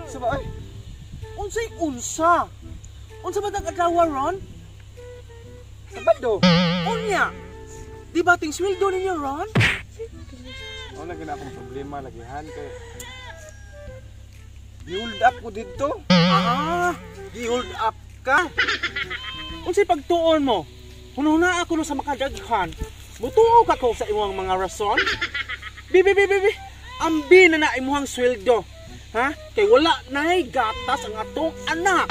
Sa ba ay? Unsay unsa? Unsa ba tang adlaw ron? Sabado. Unya. Di ba ting sweldo ninyo ron? Wala gina akong problema lagihan kay gi-hold up ko didto. Ah, gi-hold up ka. Unsay pagtuon mo? Hunahuna ako no sa makadaghan. Mutuo ka ko sa imong mga rason? Bibi bibi bi. Ambi na na imuhang sweldo. Ha? Kay wala nay gatas ang atong anak.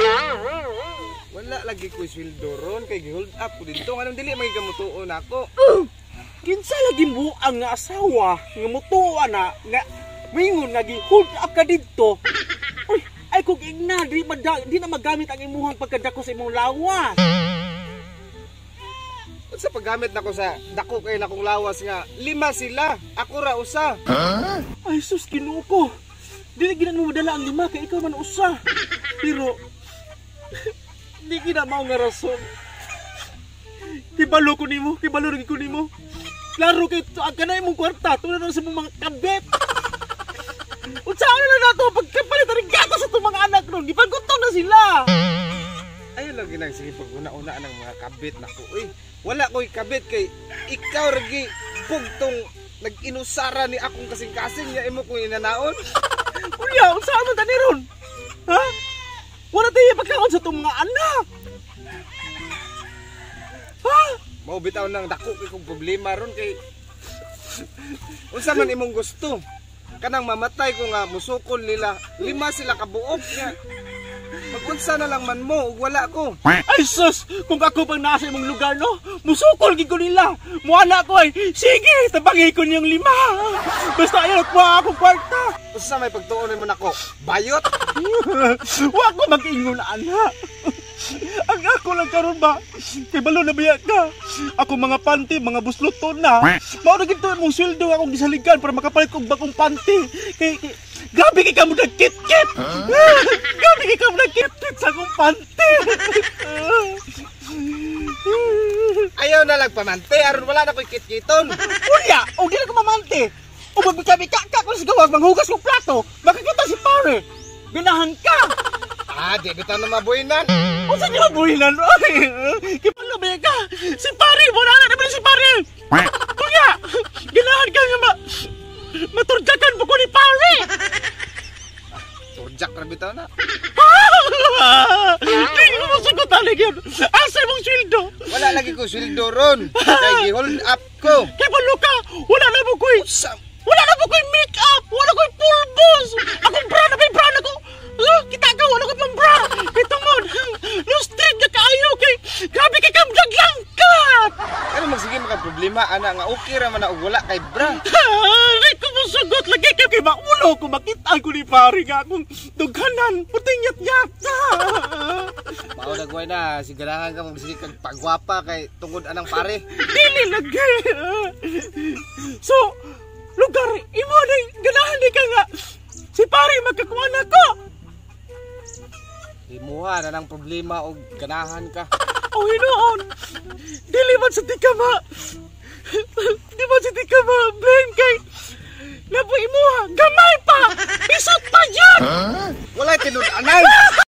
Wala lagi ko sweldo ron kay gi-hold up ko didto. Nganong dili man ka mutuo nako? Kinsa lagi buang nga asawa nga mutuo ana nga mingon nga gi-hold up ka didto? Uy, ay kung igna di na magamit ang imuhang pagkadako sa imong lawas. Unsa paggamit nako sa dako kay nakong lawas nga lima sila, ako ra usa. Huh? Ay sus, Ginoo ko. Dili gina mo madala ang lima kay ikaw man usa. Pero di gina mao nga rason. Kibalo ko nimo, kibalo rin ko nimo. Klaro kay ang kanay imong kwarta, tulad na sa imong mga kabet. Unsa ano na nato pagkapalit ang gatas sa itong mga anak ron, gipagutom na sila. Ayaw lang ginang sige pag una-una ng mga kabit nako. Uy, wala ko'y kabit kay ikaw ragi bugtong nag-inusara ni akong kasing-kasing nga imo kong inanaon. Kuya, unsa man tani ron? Ha? Wala tayo pagkaon sa itong mga anak. Ha? Mao bitaw nang dako kay kong problema ron kay unsa man imong gusto? Kanang mamatay ko nga musukol nila, lima sila kabuok nga. Magunsa na lang man mo ug wala ko. Ay sus, kung ako pang nasa imong lugar no, musukol gid ko nila. Muana ko ay, sige, tabangi ko niyang lima. Basta ayaw ko akong kwarta. Unsa may pagtuon nimo nako? Bayot. Wa ko mag-ingon ana. Ang ako lang karon ba? Kay balo na biya ka. Ako mga panty, mga busluton na. Mao na gid to imong sweldo akong gisaligan para makapalit og bagong panty. Kay grabe kay kamo nagkit-kit. Huh? Grabe kay kamo nagkit-kit sa akong panty. Ayaw na lang pamante aron wala na koy kit-kiton. Unya, og dili ko mamante. O magbika-bika ka ko sa gawas manghugas kog plato, makakita si pare. Ganahan ka. Ah, di bitaw na mabuhinan. Unsa di mabuhinan? Ay, kipalo ba ka? Si pare, wala na naman si pare. Kuya, ganahan ka nga maturjakan mo ko ni pare. Turjak ra bitaw na. Di ko masugot alig yun. Asa imong sweldo? Wala lagi ko sweldo ron. Kay gi-hold up ko. Kay balo ka, wala na mo koy. Wala na mo koy make-up, wala koy pulbos. Akong bra na may bra na ko. Kita ka, wala ko'y pang-bra. Kay tungod, lustrid na kaayo kay grabe kay kam naglangkat. Ano magsige maka problema ana nga okay ra man na og wala kay bra. Di ko mosugot lagi kay maulo ko makita ko ni pare nga akong dughanan puting yat-yat. Mao na na sigurahan ka magsige kag pagwapa kay tungod anang pare. Dili lagi. So, lugar imo ni ganahan ni ka nga si pare magkakuha na ko. Imuha na ng problema og ganahan ka. O hinuon, dili man sa di ka ma, di man sa di ka ma blame kay napo imuha gamay pa, bisot pa yan. Huh? Walay tinud-anay.